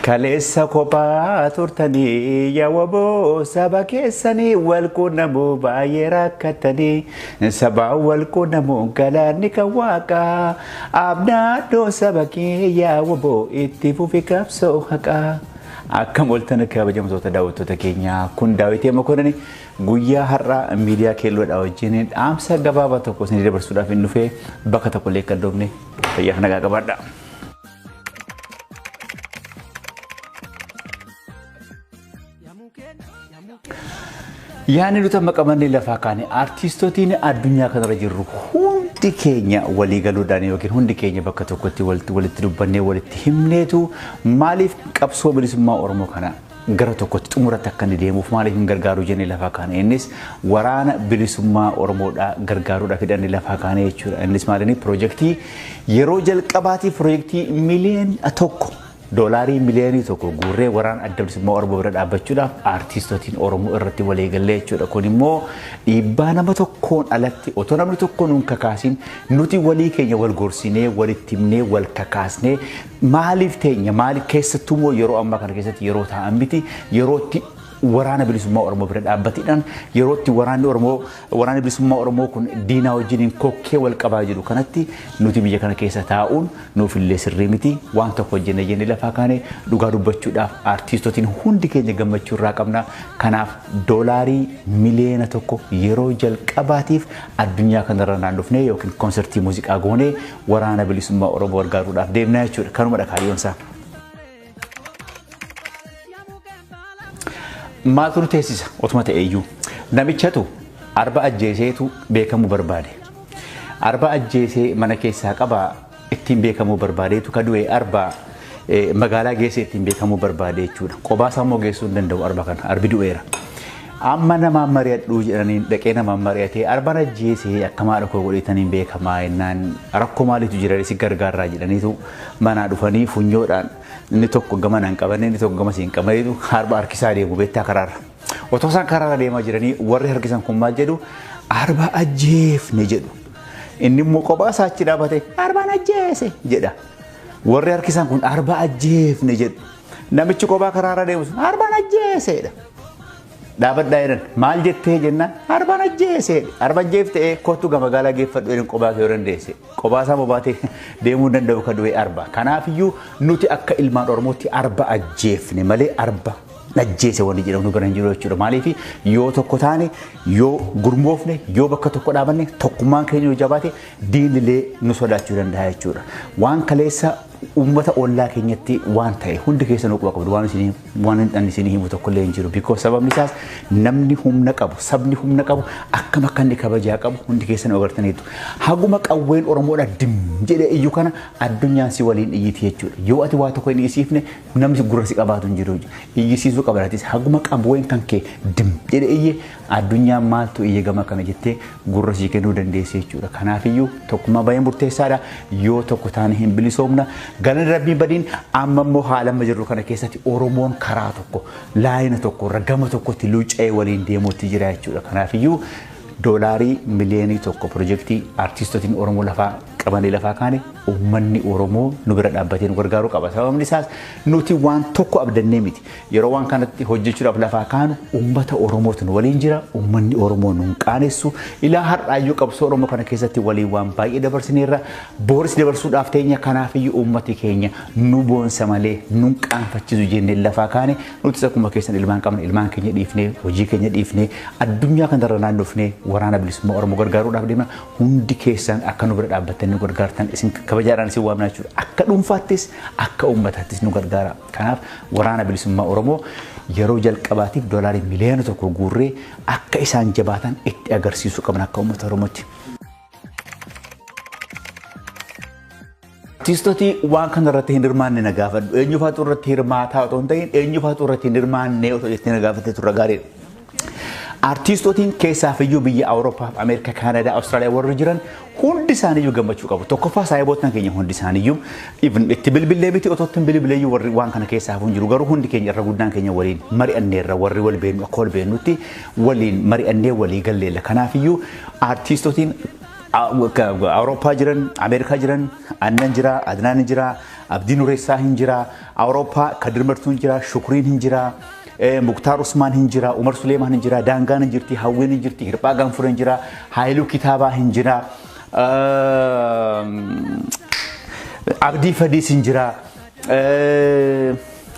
Kaleessa kophaa turtanii yaa waboo saba keessanii wal quunnamuu baay'ee rakkatanii sabaa wal quunnamuu galaanni kan waaqaa abdaadhoo saba kee yaa waboo itti fufi qabsoo haqaa. Akkam ooltan kabajamtoota daawwattoota keenyaa, kun Daawitee Mokonnin guyyaa har'aa miidiyaa keelloodhaa wajjin dhaamsa gabaabaa tokko isinii dabarsuudhaaf hin dhufee bakka tokko illee akka hin dhoofne fayyaa nagaa qabaadha. Yaani nuti amma qabannee lafaa kaane artiistootiin addunyaa kanarra jirru hundi keenya walii galuudhaan yookiin hundi keenya bakka tokkotti walitti dubbannee walitti himneetu maaliif qabsoo bilisummaa Oromoo kana gara tokkotti xumuratti akka inni deemuuf maaliif hin gargaaru jennee lafaa kaane. Innis waraana bilisummaa Oromoodhaa gargaaruudhaaf hidhannee lafaa kaane jechuudha. Innis maalinni piroojeektii yeroo jalqabaatiif piroojeektii 1 miliyoona doolaarii 1 miliyoona guurree waraana adda bilisummaa Oromoo bira dhaabbachuudhaaf aartiistootiin Oromoo irratti walii gallee jechuudha. Kun immoo dhiibbaa nama tokkoon alatti otoo namni tokko nuun kakaasin nuti walii keenya wal gorsinee walitti himnee wal kakaasnee maaliif teenya maaliif keessattuu immoo yeroo ammaa kana keessatti yeroo taa'an miti yerootti waraana bilisummaa Oromoo bira dhaabbatiidhaan yerootti waraanni Oromoo waraanni bilisummaa Oromoo kun diinaa wajjiniin kokkee wal qabaa jiru kanatti nuti biyya kana keessa taa'uun nuuf illee sirrii miti waan tokko hojjenne jennee lafaa kaane dhugaa dubbachuudhaaf aartiistootiin hundi keenya gammachuu irraa qabna. Kanaaf doolaarii 1 miliyoona yeroo jalqabaatiif addunyaa kanarra naannofnee yookiin koonsertii muuziqaa goonee waraana bilisummaa Oromoo gargaaruudhaaf deemnaa jechuudha. Kanumadha kaayyoon isaa. Maaltu nu teessisa otuma ta'eeyyuu namichatu arba ajjeeseetu beekamuu barbaade. Arba ajjeesee mana keessaa qabaa ittiin beekamuu barbaadeetu ka du'e arba magaalaa geessee ittiin beekamuu barbaade jechuudha. Qobaa isaa immoo geessuu hin danda'u arba kana arbi du'eera. Amma namaan mari'adhuu jedhaniin dhaqee namaan mari'atee arban ajjeesee akka maadha koo godhetaniin beekamaa jennaan rakkoo maaliitu jira si gargaarraa jedhaniitu manaa dhufanii funyoodhaan inni tokko gama naan qabanne inni tokko gama siin qabaneetu arba harkisaa deemu beektaa karaarra. Otoo isaan karaarra deemaa jiranii warri harkisan kun maal jedhu arba ajjeefne jedhu. Inni immoo kophaa isaa achi dhaabate arbaan ajjeese jedha. Warri harkisan kun arba ajjeefne jedhu. Namichi kophaa karaarra deemu sun arbaan ajjeesedha. Dhaabadhaa jedhan maal jettee jennaan arbaan ajjeese arba ajjeefte kottu gama magaalaa geeffadhu jedhan kophaa kee yoo dandeesse kophaa isaa bobaatee deemuu hin danda'u ka du'e arba. Kanaafiyyuu nuti akka ilmaan Oromootti arba ajjeefne malee arba ajjeese wanni jedhamu nu bira hin jiru jechuudha. Maaliif yoo tokko taane yoo gurmoofne yoo bakka tokko dhaabanne tokkummaan keenya yoo jabaate diinillee nu sodaachuu danda'a jechuudha. Waan kaleessa uummata ollaa keenyatti waan ta'e hundi keessan quba qabdu waan isinii waan inni isinii himu tokko illee hin jiru. Because sababni isaas namni humna qabu sabni humna qabu akkam akka inni kabajaa qabu hundi keessan agartaniitu. Haguma qawween Oromoodha dim jedhee iyyuu kana addunyaan si waliin iyyiti jechuudha. Yoo ati waa tokko hin iyyisiifne namni gurra si qabaatu hin jiru. Iyyisiisuu qabaattis haguma qawween kan kee dim jedhee iyye addunyaan maaltu iyye gama kana jettee gurra sii kennuu dandeessi jechuudha. Kanaafiyyuu tokkummaa baay'ee murteessaadha. Yoo tokko taane hin bilisoomna. Galanni rabbiin badiin amma immoo haala amma jirru kana keessatti Oromoon karaa tokko laayina tokko irra gama tokkotti luuca'ee waliin deemuutti jira jechuudha. Kanaafiyyuu doolaarii 1 miliyoona piroojeektii aartiistootiin Oromoo lafaa qabanii lafaa kaane uummanni Oromoo nu bira dhaabbatee nu gargaaruu qaba. Sababni isaas nuti waan tokko abdannee miti. Yeroo waan kanatti hojjechuudhaaf lafaa kaanu uummata Oromootu nu waliin jira. Uummanni Oromoo nu hin qaanessu. Ilaa har'aayyuu qabsoo Oromoo kana keessatti waliin waan baay'ee dabarsineerra. Booris dabarsuudhaaf teenya kanaafiyyuu uummati keenya nu boonsa malee nu hin qaanfachiisu jennee lafaa kaane nutis akkuma keessan ilmaan qabna ilmaan keenya dhiifnee hojii keenya dhiifnee addunyaa kanarra naannofnee waraana bilisummaa Oromoo gargaaruudhaaf deemna. Hundi keessan akka nu bira dhaabbattanii nu gargaartan isin kabajaadhaan isin waamna jechuudha. Akka dhuunfaattis akka uummataattis nu gargaara. Kanaaf waraana bilisummaa Oromoo yeroo jalqabaatiif doolaarii 1 miliyoona guurree akka isaan jabaatan itti agarsiisuu qabna akka uummata Oromootti. Artiistooti waan kana irratti hin hirmaanne na gaafadhu. Eenyufaatu irratti hirmaataa otoo hin ta'in eenyufaatu irratti hin hirmaanne otoo jettee na gaafatte turre gaariidha. Artiistootiin keessaaf iyyuu biyya Awurooppaa, Ameerikaa, Kaanadaa, Awustiraaliyaa warri jiran hundi isaaniiyyuu gammachuu qabu. Tokkoffaa saayiboottan keenya hundi isaaniiyyuu itti bilbilee miti otoo ittiin bilbileeyyuu warri waan kana keessaa hafuun jiru garuu hundi keenya irra guddaan keenya waliin mari'anneerra warri wal beennu akka wal beennutti waliin mari'annee walii galleella. Kanaafiyyuu artiistootiin Awurooppaa jiran, Ameerikaa jiran, Annan jira, Adnaan hin jira, Abdii Nureessaa hin jira, Awurooppaa Kadir Martuun jira, Shukriin hin jira, Muktaar Usmaan hin jira, Umar Suleemaan hin jira, Daangaan hin jirti, Hawwiin hin jirti, Hirphaa Gaanfur hin jira, Haayiluu Kitaabaa hin jira, Abdii Fadiis hin jira.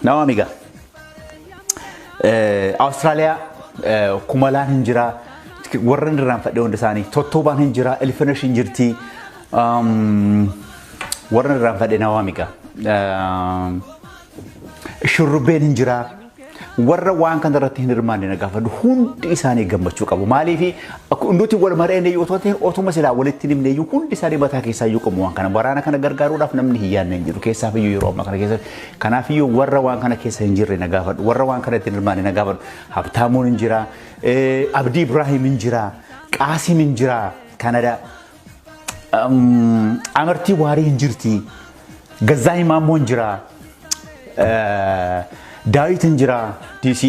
Nama miga. Awustiraaliyaa Kumalaan hin jira. Warra irraanfadhe hundi isaanii Tottoobaan hin jira, Ilfinash hin jirti. Warra irraanfadhe nama miga. Shurrubbeen hin jira. Warra waan kana irratti hin hirmaanne na gaafadhu, hundi isaanii gammachuu qabu. Maaliif nuti wal mar'een iyyuu otoo ta'e, otuma silaa walitti himne iyyuu, hundi isaanii mataa keessaa iyyuu qabu waan kana. Waraana kana gargaaruudhaaf namni hin yaadne hin jiru. Keessaaf iyyuu yeroo ammaa kana keessatti. Kanaaf iyyuu warra waan kana keessa hin jirre na gaafadhu. Warra waan kana itti hin hirmaanne na gaafadhu. Habtaamuun hin jira. Abdii Ibraahim hin jira. Qaasim hin jira. Kanadaa. Amartii Waarii hin jirti. Gazzaa Himaammoo hin jira. Daawit hin jira. DC.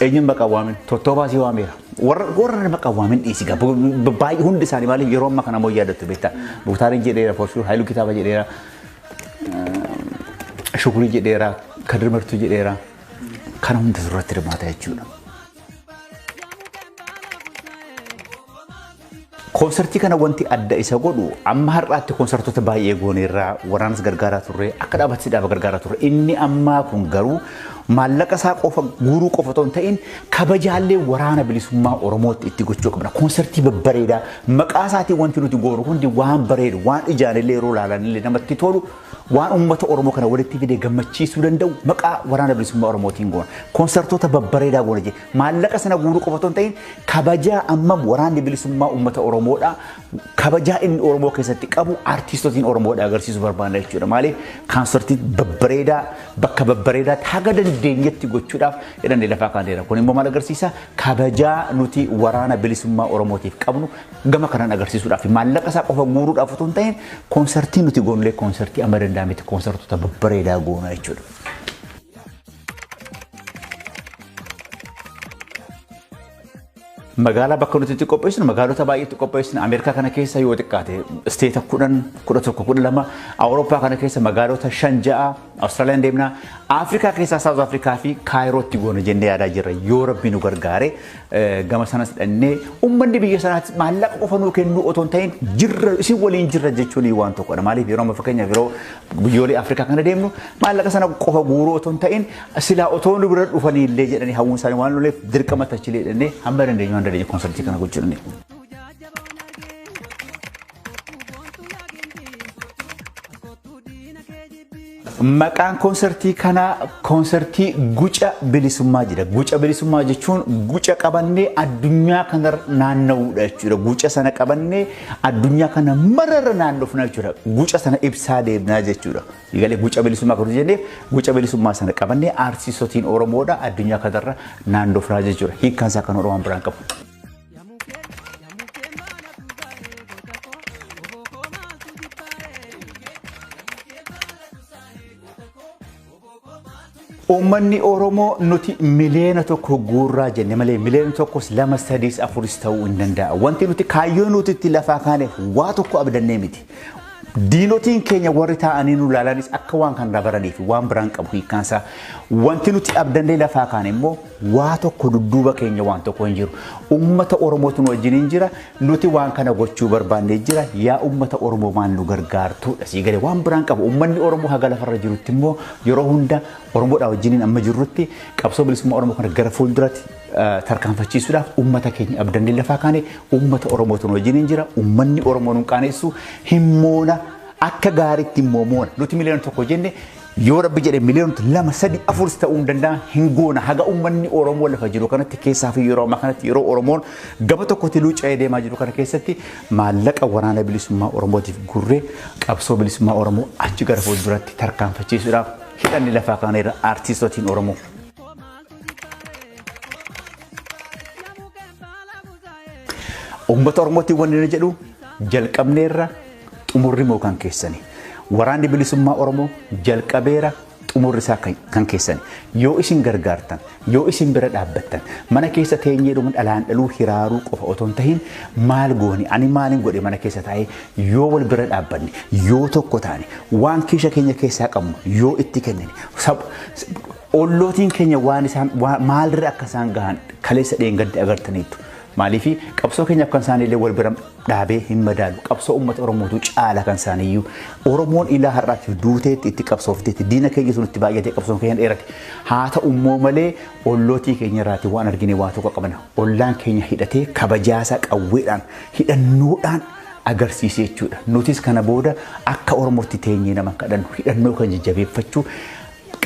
Eenyuun maqaa waamin? Tottoobaa si waameera. Warra maqaa waamin dhiisi gaa. Baay'ee hundi isaanii, maaliif yeroo ammaa kana immoo yaadattu beektaa. Muktaariin jedheera, Forshuu, Haayiluu Kitaaba jedheera. Shukurii jedheera, Kadir Martuu jedheera. Kana hunda irratti hirmaata jechuudha. Koonsartii kana wanti adda isa godhu, amma har'aatti koonsartoota baay'ee gooneerraa, waraanas gargaaraa turre, akka dhaabatti dhaaba gargaaraa turre. Inni ammaa kun garuu maallaqa isaa qofa guuruu qofa otoo hin ta'in, kabajaallee waraana bilisummaa Oromootti itti gochuu qabna. Koonsartii babbareedaa maqaa isaatiin wanti nuti goonu hundi waan bareedu, waan ijaanillee yeroo ilaalanillee namatti tolu, waan uummata Oromoo kana walitti fidee gammachiisuu danda'u maqaa waraana bilisummaa Oromootiin goona. Koonsartoota babbareedaa goona jee maallaqa sana guuruu qofa otoo hin ta'in, kabajaa ammam waraanni bilisummaa uummata Oromoodha. Kabajaa inni Oromoo keessatti qabu artiistotiin Oromoodha agarsiisuu barbaanna jechuudha. Maaliif koonsartii babbareedaa bakka babbareedaatti haga dandeenyetti gochuudhaaf jedhanii lafaa kaaneera. Kun immoo maal agarsiisa? Kabajaa nuti waraana bilisummaa Oromootiif qabnu gama kanaan agarsiisuudhaaf, maallaqa isaa qofa guuruudhaaf otoo hin ta'in, koonsartii nuti goonullee koonsartii amma danda'ametti koonsartoota babbareedaa goona jechuudha. Magaalaa bakka nuti itti qopheessinu, magaalota baay'eetti qopheessinu. Ameerikaa kana keessa yoo xiqqaate isteeta 10, 11, 12, Awurooppaa kana keessa magaalota shan ja'a, Awustiraaliyaan deemna, Afrikaa keessaa Saawuz Afrikaa fi Kaayirootti goona jennee yaadaa jirra. Yoo Rabbi nu gargaare gama sanas dhannee, uummanni biyya sanaatti maallaqa qofa nuu kennuu otoo hin ta'in, jirra, isin waliin jirra jechuun waan tokkodha. Maaliif yeroo amma fakkeenyaaf yeroo biyyoolee Afrikaa kana deemnu, maallaqa sana qofa guuruu otoo hin ta'in, silaa otoo nu bira dhufanii illee jedhanii hawwuun isaanii waan loleef, dirqama tachilee dhannee hamma dandeenyu waan dandeenyu koonsartii kana gochuu dandeenya. Maqaan koonsartii kanaa koonsartii Guca Bilisummaa jedha. Guca Bilisummaa jechuun guca qabannee addunyaa kanarra naanna'uudha jechuudha. Guca sana qabannee addunyaa kana mararra naannofna jechuudha. Guca sana ibsaa deemnaa jechuudha. Galee guca bilisummaa kan jenneef, guca bilisummaa sana qabannee aartistotiin Oromoodha addunyaa kanarra naannofnaa jechuudha. Hiikkaan isaa kan Oromoon biraan qabu. Uummanni Oromoo nuti 1 miliyoona guurraa jenne malee 1 miliyoona lama, sadiis, afuris ta'uu hin danda'a. Wanti nuti kaayyoo nuti itti lafaa kaaneef waa tokko abdannee miti. Diinotiin keenya warri taa'anii nu ilaalanis akka waan kana baraniif waan biraan qabu hiikkaansaa. Wanti nuti abdannee lafaa kaane immoo waa tokko dudduuba keenya waan tokko hin jiru. Uummata Oromootu nu wajjin hin jira. Nuti waan kana gochuu barbaannee jira. Yaa uummata Oromoo, maal nu gargaartuudha. Sii galee waan biraan qabu. Uummanni Oromoo haga lafarra jirutti immoo yeroo hunda Oromoodhaa wajjiniin amma jirrutti qabsoo bilisummaa Oromoo kana gara fuulduratti tarkaanfachiisuudhaaf uummata keenya abdannee lafaa kaane. Uummata Oromootu nu wajjiniin jira. Uummanni Oromoo nu qaanessu himmoona, akka gaariitti immoo moona. Nuti 1 miliyoona jenne, yoo Rabbi jedhe 2 miliyoona, 3, 4 ta'uu hin danda'a, hin goona. Haga uummanni Oromoo lafa jiru kanatti, keessaa fi yeroo ammaa kanatti yeroo Oromoon gama tokkotti luuca'ee deemaa jiru kana keessatti, maallaqa waraana bilisummaa Oromootiif gurree qabsoo bilisummaa Oromoo achi gara fuulduratti tarkaanfachiisuudhaaf hidhanni lafaa kaaneera aartistotiin Oromoo. Uummata Oromootiin wanni inni jedhu, jalqabneerra, xumurri moo kan keessani. Waraanni bilisummaa Oromoo jalqabeera, Xumurri isaa kan keessan yoo isin gargaartan, yoo isin bira dhaabbattan, mana keessa teenyee dhuma dhalaan dhaluu hiraaruu qofa otoo hin tahin, maal gooni, ani maalin godhe mana keessa taa'ee, yoo wal bira dhaabbanne, yoo tokko taane, waan kiisha keenya keessaa qabnu yoo itti kennine, ollootiin keenya waan isaan maalirra akka isaan gahan kaleessa dheengadde agartaniittu. Maaliif qabsoo keenyaaf kan isaaniillee wal bira dhaabee hin madaalu. Qabsoo uummata Oromootu caala kan isaaniiyyuu. Oromoon ilaa har'aatti duuteetti itti qabsoofteetti, diina keenya sun itti baay'atee qabsoon keenya dheerate. Haa ta'u immoo malee ollootii keenya irraati waan argine waa tokko qabna. Ollaan keenya hidhatee kabajaasaa qawweedhaan hidhannoodhaan agarsiise jechuudha. Nutis kana booda akka Oromootti teenyee nama kadhannu hidhannoo kan jajjabeeffachuu,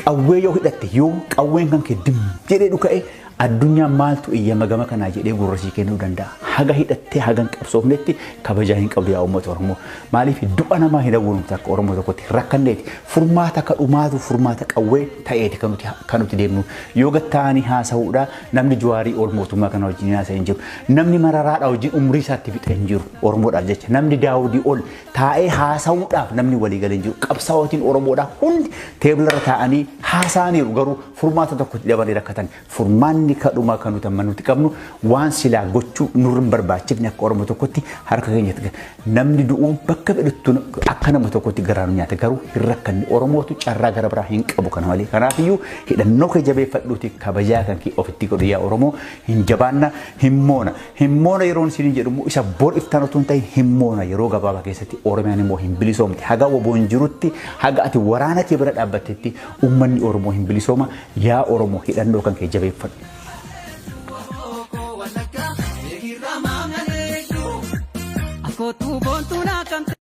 qawwee yoo hidhatte, yoo qawween kan kee dim jedhee dhuka'e, addunyaan maaltu iyyama gama kanaa jedhee gurra sii kennuu danda'a. Haga hidhattee haga hin qabsoofnetti kabajaa hin qabdu yaa uummata Oromoo. Maaliif du'a namaa hin hawwinu akka Oromoo tokkotti rakkanneeti. Furmaata akka dhumaatu furmaata qawwee ta'eeti kan nuti deemnu. Yoo gatta'anii haasa'uudha, namni Jawaarii ol mootummaa kana wajjin haasa'e hin jiru. Namni Mararaadhaa wajjin umrii isaatti fixe hin jiru Oromoodhaaf jecha. Namni Daawudii ol taa'ee haasa'uudhaaf namni walii galee hin jiru. Qabsaa'otiin Oromoodhaa hundi teebilarra taa'anii haasa'aniiru, garuu furmaata tokkotti dhabanii rakkatan. Furmaanni kadhumaa kan nuti amma nuti qabnu waan silaa gochuu nurra hin barbaachifne akka Oromoo tokkotti harka keenyatti namni du'uun bakka fedhattu akka nama tokkotti garaa nu nyaata, garuu hin rakkanne. Oromootu carraa gara biraa hin qabu kana malee. Kanaafiyyuu hidhannoo kee jabeeffadhuuti kabajaa kan kee ofitti godhu yaa Oromoo. Hin jabaanna, hin moona. Hin moona yeroon isin jedhu isa bor iftaan otoo hin ta'in, hin moona yeroo gabaabaa keessatti. Oromiyaan immoo hin bilisoomti. Haga WBOn jirutti, haga ati waraana kee bira dhaabbattetti uummanni Oromoo hin bilisooma. Yaa Oromoo, hidhannoo kan kee jabeeffadhu. Kootu boontuu naa kamte.